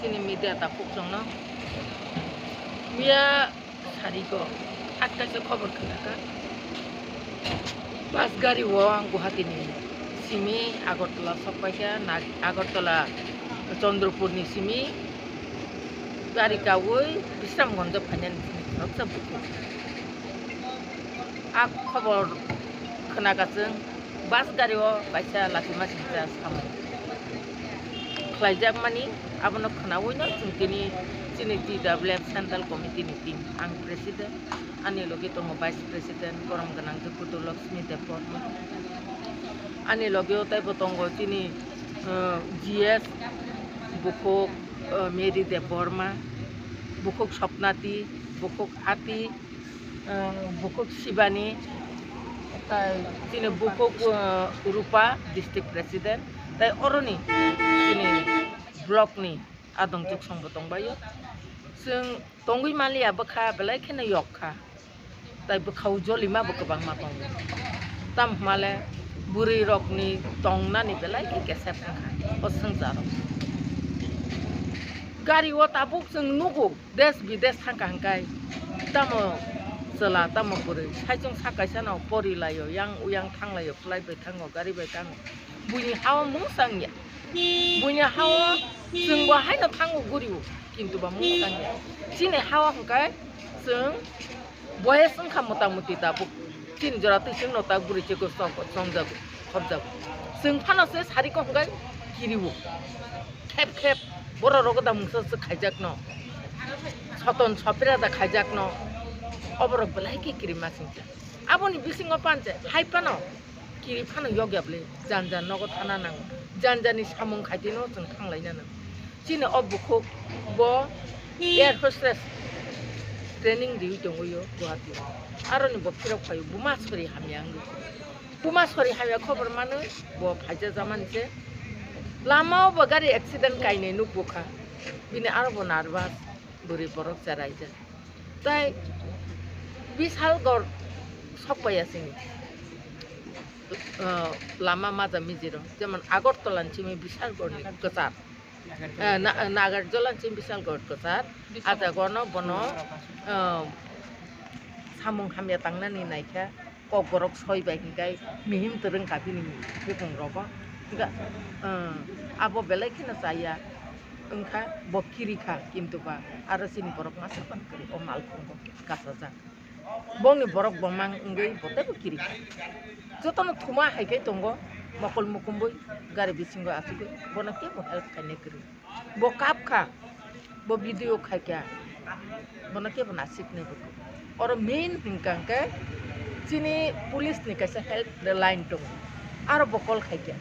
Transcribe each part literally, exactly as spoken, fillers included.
Ini media takhuk chwngno. Miya sarigo attaise khobor khnakha. Bus gari o ang Guwahati ni simi Agartala sokpaikha, na Agartala Chandrapur ni simi gari kaui Bisramganj phainani simi khoroksa bukhuk. A khobor khnakha chwng. Bus gari o kaisa lachimasingcha samung khlaijakmani, abono khwnawino chwng tini chini T W F Central Committee ni team, ang President, ani logi tongo Vice President, borom gwnang Jogurdo Lakshmi Debbarma, ani logi o teibo tongo chini, uh, G S, bukhuk, uh, Mary Debbarma, bukhuk Sopnati, bukhuk Ati, ah, bukhuk Sibani, tai chini bukhuk, ah, Rupa, district president, tai oroni chini block ni adong chuksong bo tongbaio. Chwng tongwi manliya bwkha belai kheno yok kha, tai bwkhao jolima bo kwbangma tongo. Tamo hwnmale bwrwi rokni tongnani belai khe kesep wngkha o swngcharo. Gari o tabuk chwng nugo. Des bides thangkha hwnkhe tamo chwla tamo bwrwi saichung sak kaisano porilaio, yang uyang thanglaio, flight bai thango, gari bai thango. Buini hao mungsa wngya. Buini hao chwngbo haino thango gurio, kintu ba mungsa wngya. Chini hao hwnkhe chwng boyes wngkha mota moti tabuk. Chini jora twi chwngno ta bwrwi chwkho chong-, chongjago, khopjago. Chwng phano se sariko hwnkhe kirio. Khep khep borok rogo da mungsa se khaijakno. Soton sopira da khaijakno. Oborok belai khe kirima singcha. Aboni bisingo panche hai phano kiri phano yokya bwle janja nogo thana nango. Janjani samung khaitino chwng thanglaina nango. Chini o bukhuk bo air hostess training riwi tongwi o Guwahati. Aroni bo phirok phaio buma sori hamya wngwi. Buma sori hamya khobor manwi bo phaijak jamani se. Lama o bo gari accident kainwi nukgo kha. Bini aro bo nervous, bwrwi borok cheraijak. Tai Bishalgarh sokpaiya sini. Ah, lama maja mijiro. Jemon Agartala ni simi Bishalgarh ni kwchar. Eh, Na-, Nagarjala ni simi Bishalgarh kwchar. Ah jaga no bono, ah, samung hamya tangnani naikha. Kokborok soi bai hinkai mihim twrwng ka bini bukung rogo. Hinka, ah, abo belai kheno chaya. Wngkha bo kiri kha, kintu ba aro chini borok masa ban kwrwi o malkhungo kasajak. Bongni borok bo mang wngwi bo teibo kiri kha. Jotono thuma hai khe tongo, mokol mukumbui gari bisingo achugwi, bono kebo help khainai kwrwi. Bo kap kha, bo video khai kha, bono kebo nasiknai bo. Oro main hwnkha hwnkhe chini police ni kaisa help line tongo, aro bo call khai kha.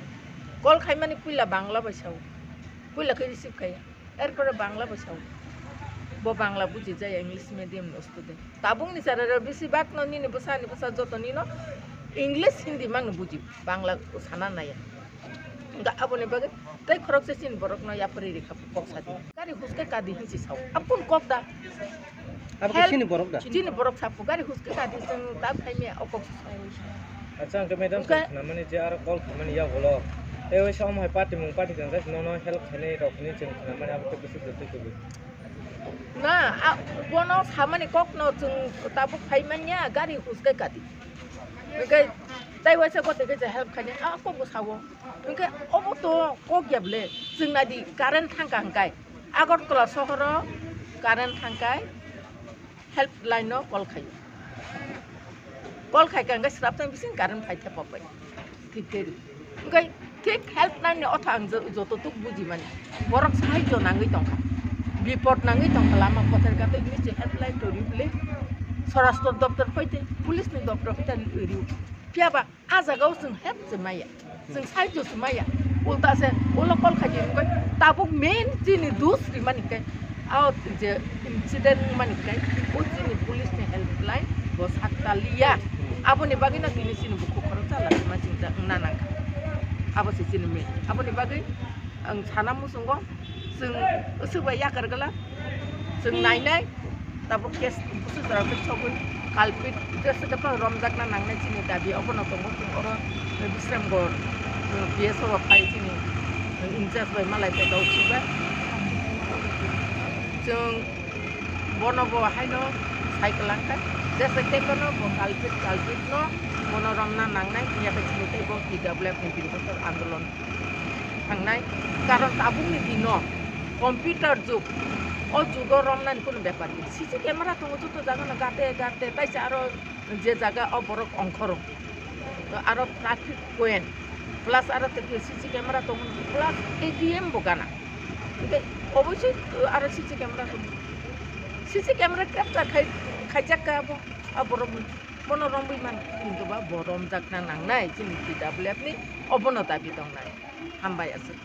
Call khaimani puila Bangla bai sao, puila khe receive khaiya. Erpore Bangla bo sao. Bo Bangla buji jaya, English medium ni student. Tabukni chara rok bisi bak no nini bwsa ni bwsa joto nino English, Hindi mang no buji, Bangla sana naya. Ga aboni bagwi tei khoroksa chini borok no yapri rikha kok sadi. Gari huske kadi hinsi sao. Abun kok da. Abo khe help chini borok da? Chini borok sapo gari huske kadi chwng ta phaimya o kok. Acha, ang khe madam, hwnkhe sir, khnamani je aro call khaimani yagulo. Tei waisa omo hai party mung party kang guys, nono help khainai rok hinwi chwng khnamani abo khe bwswk jotoi kubui. Na, a, bono samani kokno chwng tabuk phaimanya gari huske kadi. Hwnkhe tei waisa kote khe je help khainai a kokbo sao. Hwnkhe obo to kok ya bwle, chwng nadi current thangkha hwnkhe. Agartala sohoro current thangkhe. Helpline no call khaio. Call khai kha hwnkhe swrapsa bising current phai khe pok bai. Thik khe ri. Hwnkhe thik helpline ni otha ang jo-, joto tuk buji mani. Borok sahajyo nangwi tongkha. Bipod nangwi tongkha lama kothar gate nisi helpline to ri bwle. Swarashtra doptor phaite, police ni doptor phaite ri. Phiya ba Ah jaga o chwng help se maya, chwng sahajyo se maya, ulta se ulo call khaidi hwnkhe tabuk main chini dus rimani khe, ah, je incident wngmani khe o chini police ni helpline bo sakta liya, aboni bagwi no tini chini bukhuk khoroksa lachima chingsa wngna nangkha, abo se chini main, aboni bagwi ang sana muchungo. Chwng aswk bai yakar gala, chwng nainai, tabuk case busu jora khe sogwi culprit jesa khe phano romjakna nangnai chini dabi, obono tongo chwng oro Bisramganj, eh, B S O o phai chini, eh, incharge bai malai tei tong sibak. Chwng bono bo haino sai kwlangkha, jesa khe bono bo culprit, culprit no bono romna nangnai, ya khe chini tei bo T W F ni bini kotor andolon thangnai. Karon tabukni dino computer jug, o jugo romnani kunu bepar gini. C C camera tongo joto jagano gate gate, taisa aro je jaga o borok ongkhoro, aro traffic point, plus aro tei C C camera tongo, plus A T M bo gana. Hingke oboisoi aro C C camera tongo. C C camera capture khai, khaijak kha abo, a borok bono romwi man, kintu ba bo romjakna nangnai, chini T W F ni obono dabi tongnai. Hambai aswk.